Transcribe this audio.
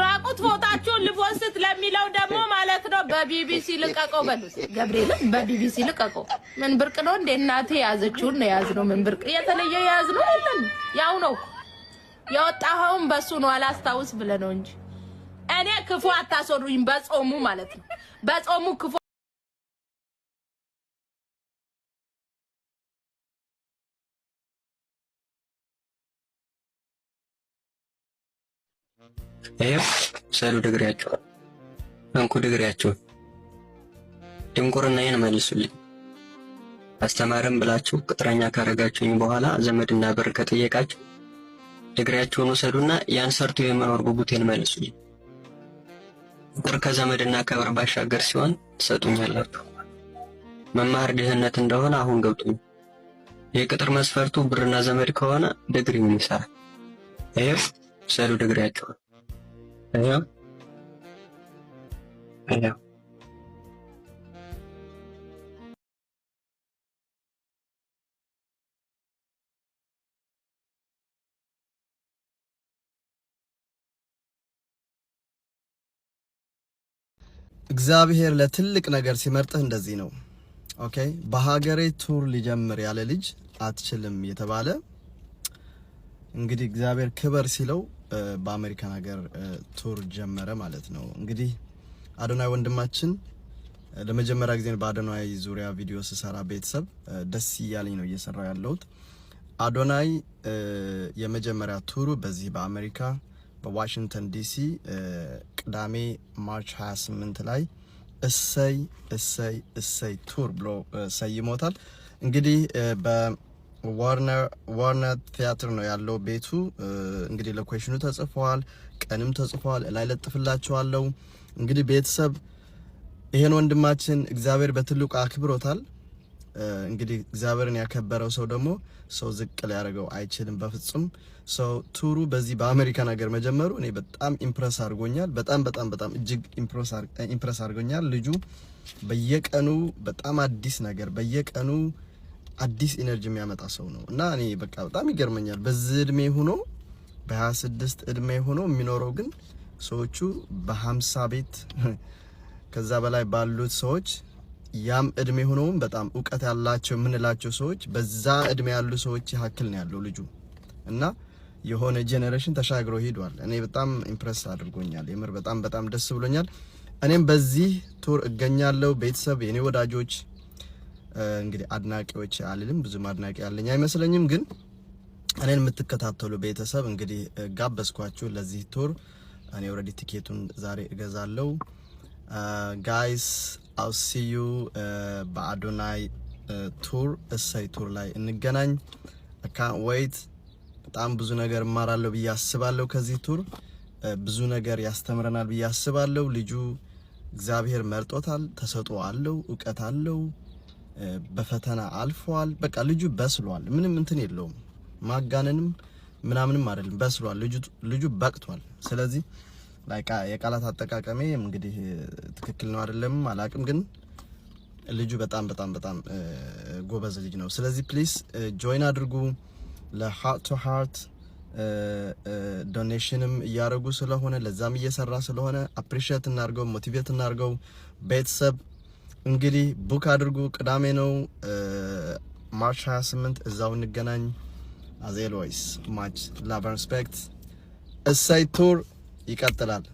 ራቁት ፎታችሁን ል post ለሚለው ደግሞ ማለት ነው በቢቢሲ ልቀቀው በሉት። ገብርኤልም በቢቢሲ ልቀቀው። ምን ብርቅ ነው እንደ እናቴ የያዘችውን ነው የያዝነው። ምን ብርቅ የተለየ የያዝነው የለም። ያው ነው የወጣኸውን በሱ ነው። አላስታውስ ብለህ ነው እንጂ እኔ ክፉ አታስወሩኝ። በጾሙ ማለት ነው በጾሙ ክፉ ይኸው ሰሉ ድግሪያቸውን፣ እንኩ ድግሪያቸውን፣ ድንቁርናዬን መልሱልኝ። አስተማርም ብላችሁ ቅጥረኛ ካረጋችሁኝ በኋላ ዘመድና ብር ከጠየቃችሁ ድግሪያቸውን ውሰዱና ያን ሰርቶ የመኖር ጉጉቴን መልሱልኝ። ፍቅር ከዘመድና ከብር ባሻገር ሲሆን ትሰጡኛላችሁ። መማር ድህነት እንደሆነ አሁን ገብቶኛል። የቅጥር መስፈርቱ ብርና ዘመድ ከሆነ ድግሪ ምን ይሰራል? ይኸው ሰሉ ድግሪያቸውን፣ ይኸው ይኸው። እግዚአብሔር ለትልቅ ነገር ሲመርጥህ እንደዚህ ነው። Okay፣ በሀገሬ tour ሊጀምር ያለ ልጅ አትችልም የተባለ እንግዲህ እግዚአብሔር ክበር ሲለው በአሜሪካን ሀገር tour ጀመረ ማለት ነው። እንግዲህ አዶናይ ወንድማችን ለመጀመሪያ ጊዜ በአዶናይ ዙሪያ ቪዲዮ ስሰራ ቤተሰብ ደስ እያለኝ ነው እየሰራው ያለሁት። አዶናይ የመጀመሪያ tour ኡ በዚህ በአሜሪካ በዋሽንግተን ዲሲ ቅዳሜ March 28 ላይ እሰይ እሰይ እሰይ tour ብሎ ሰይሞታል። እንግዲህ በዋርነር ቲያትር ነው ያለው ቤቱ። እንግዲህ location ኑ ተጽፏል፣ ቀንም ተጽፏል፣ ላይ ለጥፍላችኋለሁ። እንግዲህ ቤተሰብ ይሄን ወንድማችን እግዚአብሔር በትልቁ አክብሮታል። እንግዲህ እግዚአብሔርን ያከበረው ሰው ደግሞ ሰው ዝቅ ሊያደርገው አይችልም በፍጹም። So tour ኡ በዚህ በአሜሪካን ሀገር መጀመሩ እኔ በጣም impress አድርጎኛል። በጣም በጣም በጣም እጅግ impress አድርጎኛል። ልጁ በየቀኑ በጣም አዲስ ነገር፣ በየቀኑ አዲስ energy የሚያመጣ ሰው ነው እና እኔ በቃ በጣም ይገርመኛል። በዚህ እድሜ ሆኖ፣ በ26 እድሜ ሆኖ የሚኖረው ግን ሰዎቹ በ50 ቤት ከዛ በላይ ባሉት ሰዎች፣ ያም እድሜ ሆኖም በጣም እውቀት ያላቸው የምንላቸው ሰዎች፣ በዛ እድሜ ያሉ ሰዎች ያክል ነው ያለው ልጁ እና የሆነ generation ተሻግሮ ሄዷል። እኔ በጣም impress አድርጎኛል። የምር በጣም በጣም ደስ ብሎኛል። እኔም በዚህ tour እገኛለሁ። ቤተሰብ፣ የኔ ወዳጆች፣ እንግዲህ አድናቂዎች አልልም፣ ብዙም አድናቂ ያለኝ አይመስለኝም፣ ግን እኔን የምትከታተሉ ቤተሰብ እንግዲህ ጋበዝኳችሁ ለዚህ tour። እኔ already ቲኬቱን ዛሬ እገዛለሁ። Guys, I'll see you በአዶናይ tour፣ እሰይ tour ላይ እንገናኝ። ካንት ዌይት። በጣም ብዙ ነገር እማራለሁ ብዬ አስባለሁ። ከዚህ tour ብዙ ነገር ያስተምረናል ብዬ አስባለሁ። ልጁ እግዚአብሔር መርጦታል። ተሰጥኦ አለው፣ እውቀት አለው፣ በፈተና አልፏል። በቃ ልጁ በስሏል። ምንም እንትን የለውም፣ ማጋነንም ምናምንም አይደለም። በስሏል። ልጁ በቅቷል። ስለዚህ like የቃላት አጠቃቀሜ እንግዲህ ትክክል ነው አይደለም አላቅም፣ ግን ልጁ በጣም በጣም በጣም ጎበዝ ልጅ ነው። ስለዚህ please join አድርጉ። ለ Heart to Heart donation ም እያደረጉ ስለሆነ፣ ለዛም እየሰራ ስለሆነ appreciate እናድርገው፣ motivate እናድርገው። ቤተሰብ እንግዲህ book አድርጉ። ቅዳሜ ነው March 28፣ እዛው እንገናኝ። As always, much love and respect። እሰይ tour ይቀጥላል።